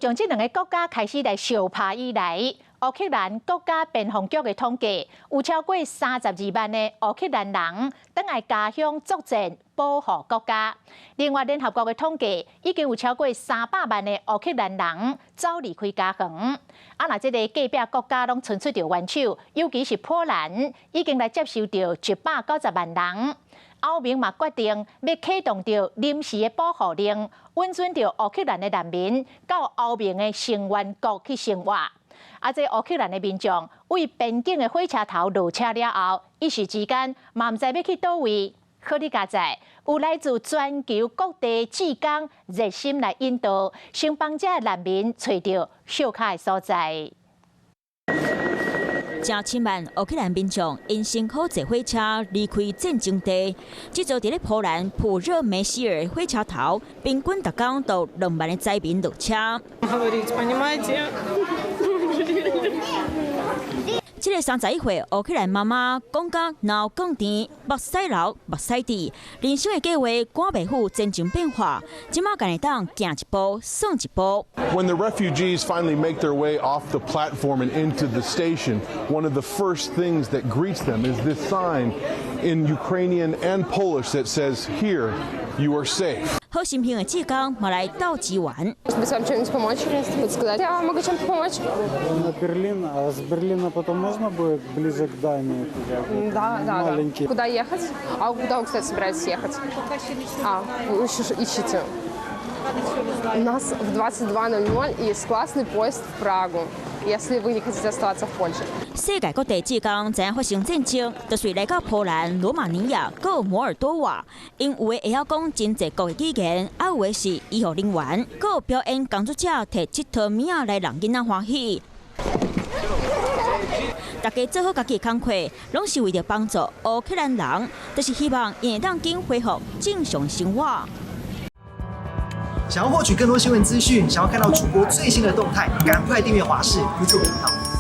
從這兩个國家開始來相拍以來，烏克蘭國家邊防局的統計，有超過32萬的烏克蘭人轉來家鄉作戰，保護國家。另外，聯合國的統計，已經有超過300萬的烏克蘭人走離開家園。啊，若這个隔壁國家攏伸出著援手，尤其是波蘭，已經來接收著190萬人。歐盟嘛決定欲啟動著臨時的保護令，允准著烏克蘭的難民到歐盟的成員國去生活。啊，這烏克蘭的民眾對邊境的火車頭落車了後，一時之間嘛毋知欲去佗位。好佳哉，有來自全球各地志工熱心來引導，先幫這難民揣著歇跤的所在。成千萬烏克蘭民眾𪜶辛苦坐火車離開戰爭地，這座佇咧波蘭普熱梅希爾火車頭，平均逐工都2萬个災民落車。 Говорить, понимаете? 這个31歲烏克蘭媽媽講甲腦梗甜，目屎流，目屎滴，人生的計劃趕袂赴戰情變化，這馬干焦會當行一步算一步。 When the refugees finally make their way off the platform and into the station, one of the first things that greets them is this sign in Ukrainian and Polish that says, "Here, you are safe." 好心腸的志工嘛來鬥支援。 Может быть, вам чем-нибудь помочь? Подсказать? Я могу чем-то помочь? На Берлин, а с Берлина потом можно будет ближе к Дании? Да. Маленький. Куда ехать? А куда вы, кстати, собираетесь ехать? А, вы еще ищете. У нас в 22:00 есть классный поезд в Прагу, если вы не хотите оставаться в Польше. 世界各地志工知影發生戰爭，就隨來到波蘭、羅馬尼亞、閣摩爾多瓦，𪜶有的會曉講真濟國的語言，啊有的是醫護人員，閣有表演工作者提𨑨迌物仔來予囡仔歡喜。大家做好家己的工課，攏是為著幫助烏克蘭人，就是希望𪜶會當緊恢復正常生活。想要獲取更多新聞資訊，想要看到主播最新的動態，趕快訂閱華視 YouTube 頻道。